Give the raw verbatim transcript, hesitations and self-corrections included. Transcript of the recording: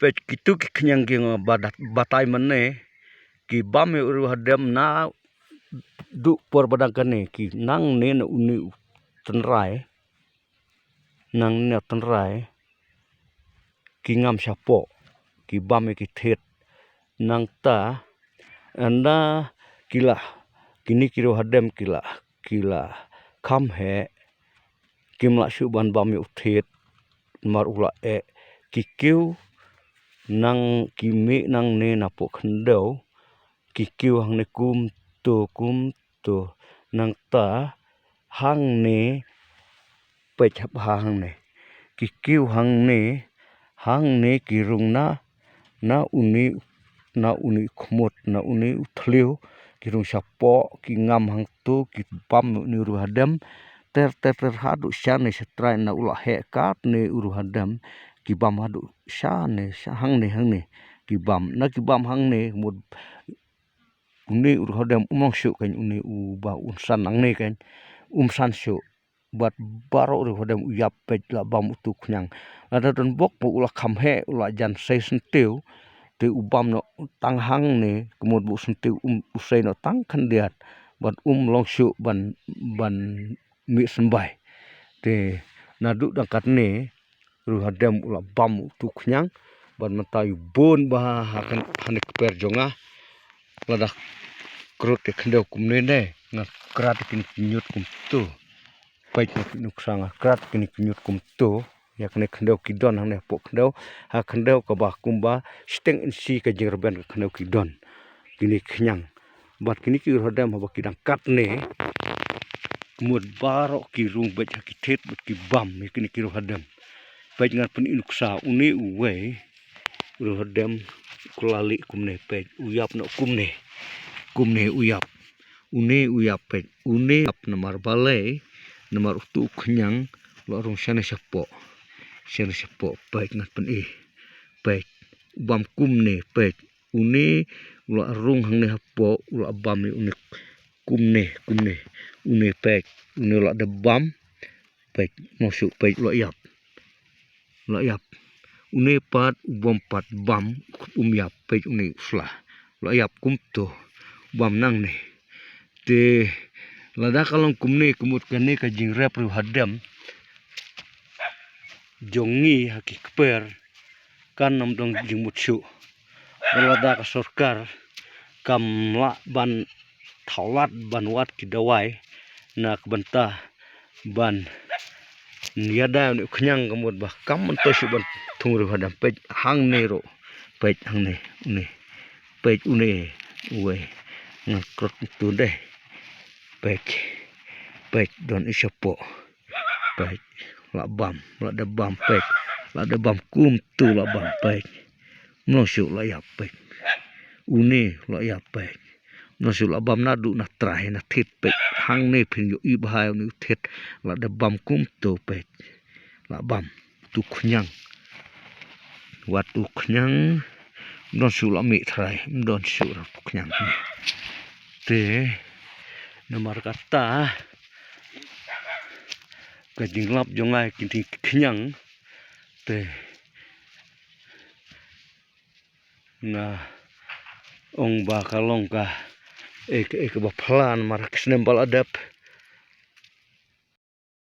Peit kitu ki khñiang ki nga batai mane, ki bam ïa u riewhadem naduh por ba dang kane, ki nangne na une u tynrai, nangne na tynrai, ki ngam shapoh, ki bam ïa ki thied. Nangta ynda ki la, kine ki riewhadem ki la, ki la kham heh, kim lah shuh ban bam ïa u thied, namar u la eh. Ki kiew nang, ki mih nangne napoh khyndew, ki kiew hangne kumto kumto. Nangta hangne, peit haba hangne, ki kiew hangne, hangne ki rung na, na une, na une u khmut, na une u thliew, ki rung shapoh, ki ngam hangto, ki bam une u riewhadem ter ter ter haduh shane shatrai. Na u la heh katne u riewhadem, ki bam haduh shane, sha hangne hangne ki bam. Na ki bam hangne, mut une u riewhadem um long shuh kan, une uba un san nangne kan, um san shuh. Bad baroh u riewhadem u ïap, peit, la bam utu u khñiang. Lada don bok ba u la kham heh, u la jan sei syntiew, te u bam noh tang hangne, kumut ba u syntiew um u sei noh tang khyndiat, bad um long shuh ban, ban mih symbai. Te naduh dang katne, u riewhadem u la bam utu u khñiang, bad mynta u bun bha ha, ha kane ka kper jong nga. Lada krut ïa ka khyndew kumne ne, nga krat ïa kine ki ñiut kumto. Peit, nga pynuk sa, nga krat ïa kine ki ñiut kumto. Ïa kane ka khyndew ki don hangne hapoh khyndew, ha ka khyndew kaba kumba shiteng inshi ka jingrben ka khyndew ki don kine ki khñiang. Bad kine ki riewhadem haba ki dang katne, mut baroh ki rung beit ha ki thied bad ki bam ïa kine ki riewhadem. Peit, ngan pyni nuksa, une uwei u riewhadem, u la leh kumne, peit, u ïap noh kumne, kumne u ïap. Une u ïap, peit, une ïap namar balei, namar utu u khñiang u la rung shane shapoh, shane shapoh, peit, ngan pyni, peit, u bam kumne, peit, une u la rung hangne hapoh, u la bam ïa une kumne, kumne, une, peit, une u la dep bam, peit, moshu, peit, u la ïap, u la ïap. Une pat u bym pat bam, um ïap, peit, une u sla, u la ïap kumto, u bam nangne. Te lada ka long kumne, kumut kane ka jingrep riewhadem jong ngi ha ki kper, kan ym don jingmut shuh. Lada ka sorkar kam lah ban thaw lad ban wad ki dawai na ka bynta ban ïada ïa une u khñiang, kumut ba kam myntoi shuh ban thung riewhadem. Peit hangne ruh, peit hangne, une, peit une uwei, ngan krut utu de. Peit, peit, don i shapoh. Peit, la bam, la dep bam, peit, la dep bam kumto, la bam, peit. Moshu, la ïap, peit. Une la ïap, peit. Moshu, la bam naduh na trai na thied, peit. Hangne phin ïohi bha ïa une u thied, la dep bam kumto, peit, la bam. Utu u khñiang, wat utu u khñiang, ym don shuh la mih trai, ym don shuh utu u khñiang. Te namar kata ka jinglap jong nga ïa kine ki khñiang, te nga ong ba ka long ka, eh, eh, kaba phylla namar ki snem ba la dep,